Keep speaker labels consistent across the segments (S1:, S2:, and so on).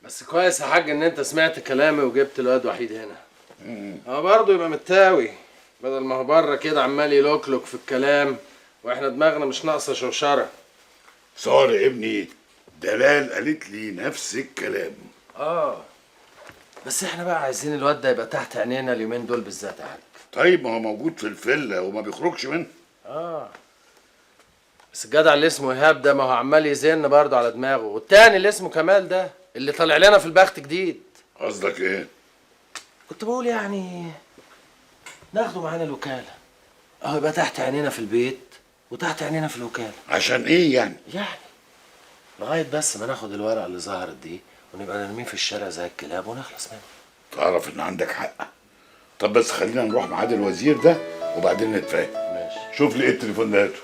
S1: بس كويس يا حاج ان انت سمعت كلامي وجبت الواد وحيد هنا. هو برضه يبقى متاوي، بدل ما هو بره كده عمال يلوكلوك في الكلام واحنا دماغنا مش ناقصه شوشرة.
S2: صار ابني، دلال قالت لي نفس الكلام.
S1: اه بس احنا بقى عايزين الواد ده يبقى تحت عينينا اليومين دول بالذات يا حاج.
S2: طيب ما هو موجود في الفيلا وما بيخرجش منها.
S1: اه بس الجدع اللي اسمه ايهاب ده ما هو عمال يزن برضه على دماغه، والتاني اللي اسمه كمال ده اللي طالع لنا في البخت جديد.
S2: قصدك ايه؟
S1: كنت بقول يعني ناخده معانا الوكالة، اهو يبقى تحت عينينا في البيت وتحت عينينا في الوكالة.
S2: عشان ايه يعني؟
S1: يعني لغاية بس ما ناخد الورقة اللي ظهرت دي ونبقى نرميه في الشارع زي الكلاب ونخلص منه.
S2: تعرف ان عندك حق. طب بس خلينا نروح ميعاد الوزير ده وبعدين نتفاهم.
S1: ماشي.
S2: شوف لي ايه التليفون ده هاته.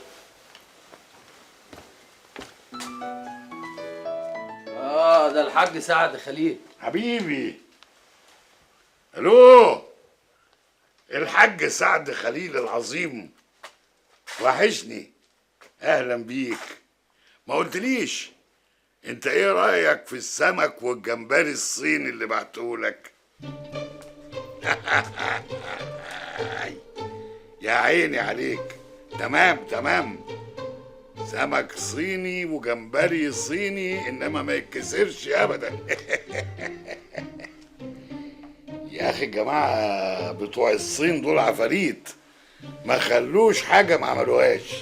S1: اه ده الحاج سعد خليل.
S2: حبيبي. الو، الحاج سعد خليل العظيم، وحشني. اهلا بيك. ما قلتليش انت ايه رايك في السمك والجمبري الصيني اللي بعتهولك؟ يا عيني عليك. تمام تمام، سمك صيني وجمبري صيني، انما ما يتكسرش ابدا. يا اخي الجماعة بتوع الصين دول عفاريت، ما خلوش حاجة ما عملوهاش.